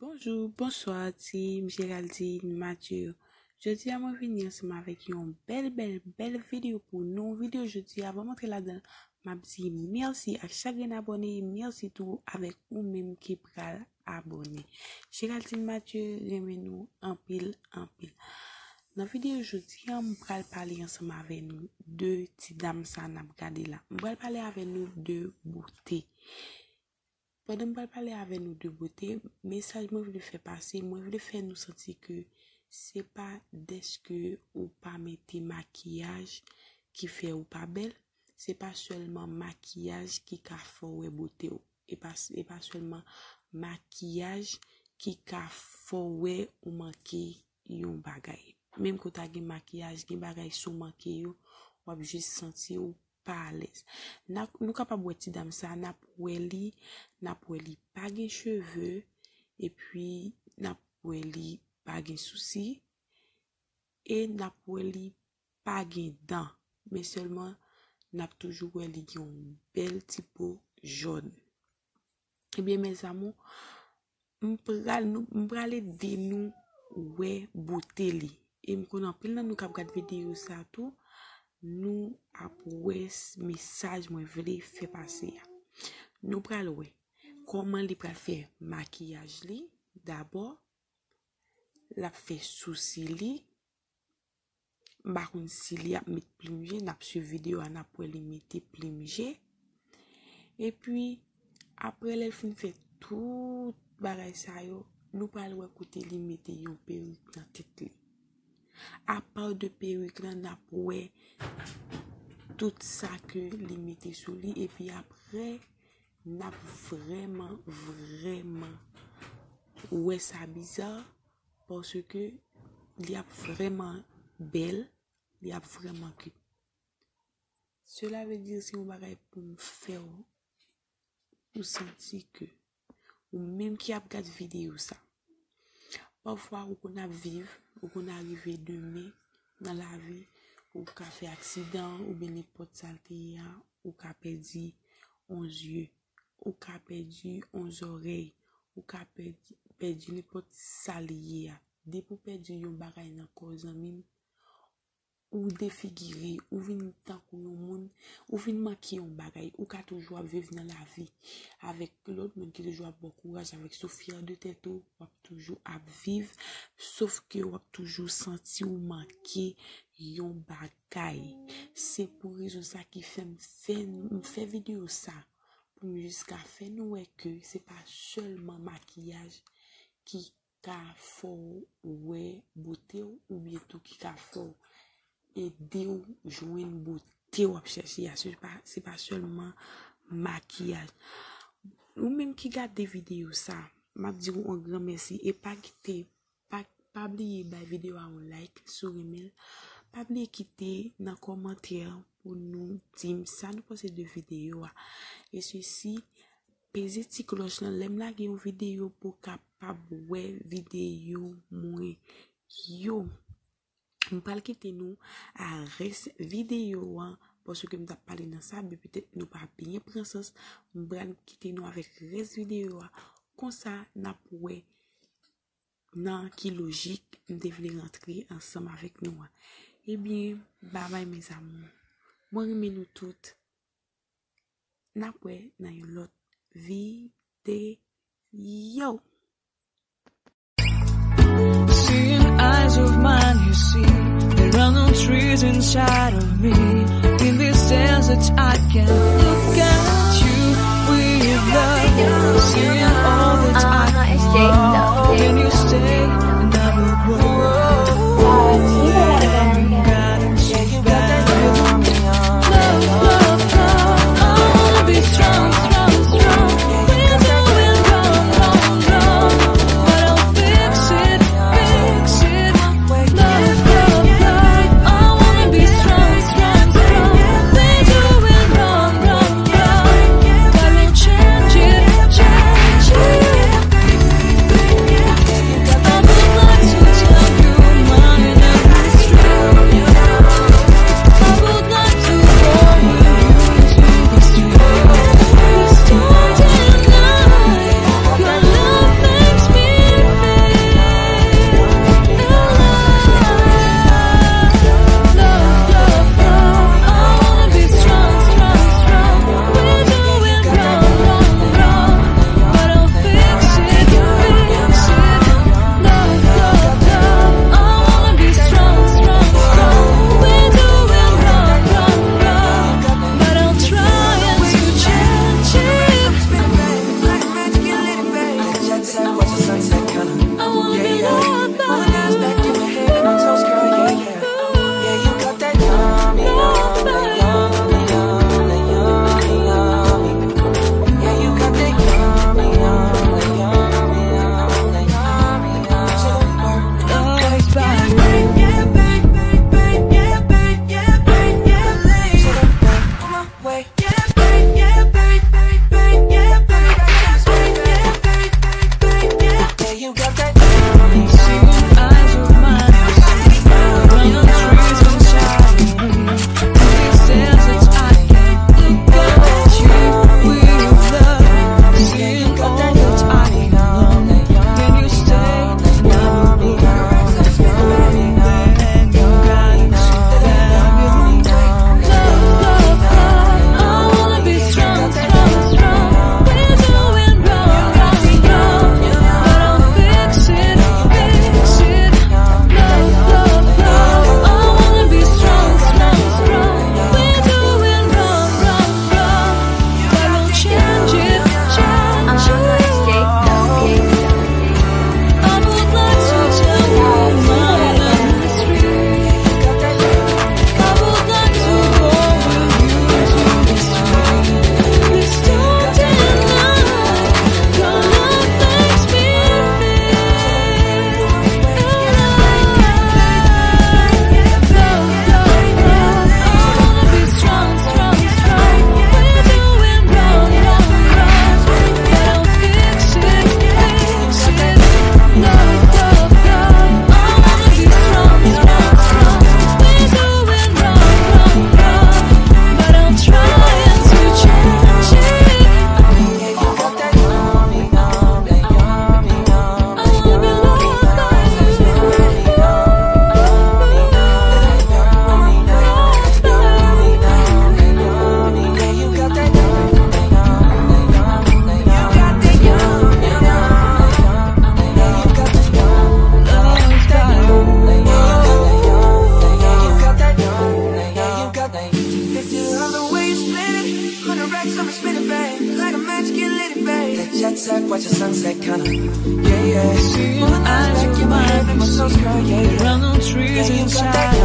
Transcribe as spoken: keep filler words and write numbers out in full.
Bonjou, bonswa, team Géraldine Mathieu. Jodi a, mwen vini ansanm avèk yon bèl, bèl, bèl videyo pou nou. Videyo jodi a, avan m antre ladan l, m ap di mèsi ak chak grenn abòne, mèsi tou avèk ou menm ki pral abòne. Géraldine Mathieu renmen nou anpil, anpil. Nan videyo jodi a, m pral pale ansanm avè nou de ti dam sa n ap gade la. M pral pale avè nou de bote. Pandan m pral pale avè nou de bote, mesaj mwen vle fè pase, mwen vle fè nou santi ke se pa dèske ou pa mete makiyaj ki fè ou pa bèl, se pa sèlman makiyaj ki ka fè w wè bote w, e pa, e pa sèlman makiyaj ki ka fè w wè ou manke yon bagay. Menm ke w ta gen makiyaj, gen bagay si w manke yo, w ap jis santi w pa alèz. N ap, nou kapab wè ti dam sa, n ap wè li, n ap wè li pa gen cheve, epi n ap wè li pa gen sousi, e n ap wè li pa gen dan. Men sèlman, n ap toujou wè li gen yon bèl ti po jòn. Ebyen, mes amours, m pral, nou, m pral ede nou wè bote li. E m konnen anpil nan nou k ap gad videyo sa tou, nou ap wè s-, mesaj mwen vle fè pase a. Nou pral wè kòman li pral fè makiyaj li dabò, l ap fè sousi li, m pa konn si li ap met plim je, n ap swiv videyo a, n ap wè li mete plim je. Epi, apre lè l fin fè tout bagay sa yo, nou pral wè kote li mete yon perik nan tèt li. Apa de perik lan, n ap wè tout sa ke li mete sou li, epi apre, n ap vrèman, vrèman wè sa biza, paske li ap vrèman bèl, li ap vrèman cute. Cela veut dire se yon bagay pou m fè w, ou santi ke ou menm ki ap gad videyo sa. Pafwa, ou konn ap viv, ou konn arive demen nan lavi, ou ka fè aksidan, oubyen nenpòt sa l te ye a, ou ka pèdi yon zye, ou ka pèdi yon zòrèy, ou ka pèdi, pèdi nenpòt sa l ye a. Depi w pèdi yon bagay nan kò w, zanmi m, ou defigire, ou vin tankou yon moun, ou vin manke yon bagay, ou ka toujou ap viv nan lavi avèk lòt moun ki toujou ap ba w kouraj, avèk sou fyè de tèt ou, w ap toujou ap viv, sof ke w ap toujou santi w manke yon bagay. Se pou rezon sa ki fè m fè, m fè videyo sa, pou m jis ka fè nou wè ke se pa sèlman makiyaj ki ka fè w wè bote w, oubyen tou ki ka fè w ede w jwenn bote w ap chèche a. Se pa, se pa sèlman makiyaj. Ou menm ki gade videyo sa, m ap di w yon gran mèsi e pa kite, pa, pa bliye bay videyo a yon like si w renmen l. Pa bliye kite nan kòmantè pou nou di m sa nou panse de videyo a. E sesi, peze ti klòch lan, lè m lage yon videyo pou w kapab wè videyo mwen yo. M pral kite nou a rès videyo an, paske m t ap pale nan sa, men petèt nou pa byen pran sans. M pral kite nou avèk rès videyo a. Konsa, n ap wè nan ki lojik m te vle rantre ansanm avèk nou an. Ebyen, babay, mes amours. Mwen renmen nou tout. N ap wè nan yon lòt videyo. Seeing eyes of mine, you see, there are no trees inside of me. In this desert, I can look at you with love. Seeing all that I want, can you stay and I will grow? Yeah, see you out of your mind, I'm so scared, yeah, yeah. Run on trees and shine.